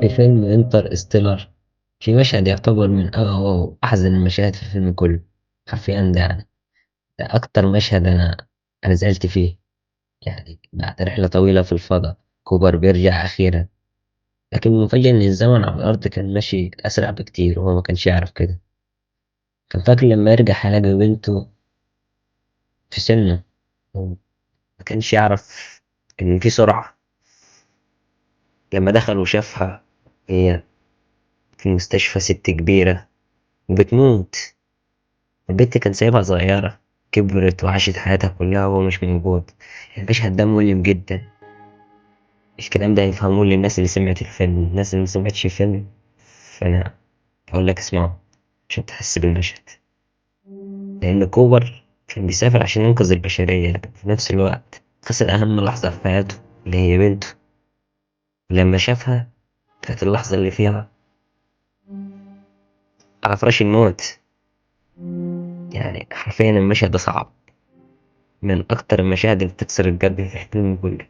في فيلم انترستيلر في مشهد يعتبر من أحزن المشاهد في الفيلم كله. حرفيا ده أكتر مشهد أنا زعلت فيه. يعني بعد رحلة طويلة في الفضاء كوبر بيرجع أخيرا، لكن المفاجأة إن الزمن على الأرض كان ماشي أسرع بكتير وهو ما كانش يعرف كده. كان فاكر لما يرجع هيلاقي بنته في سنه، وما كانش يعرف إن في سرعة. لما دخل وشافها هي في المستشفى، ست كبيرة وبتموت. البنت كان سايبها صغيرة، كبرت وعاشت حياتها كلها وهو مش موجود. المشهد ده مؤلم جدا. الكلام ده هيفهموه للناس اللي سمعت الفيلم، الناس اللي ما سمعتش الفيلم فأنا أقول لك اسمعه عشان تحس بالمشهد. لأن كوبر كان بيسافر عشان ينقذ البشرية، لكن في نفس الوقت خسر أهم لحظة في حياته اللي هي بنته. لما شافها كانت اللحظة اللي فيها على فراش الموت. يعني حرفيا المشهد ده صعب، من أكتر المشاهد اللي بتكسر القلب في الفيلم كله.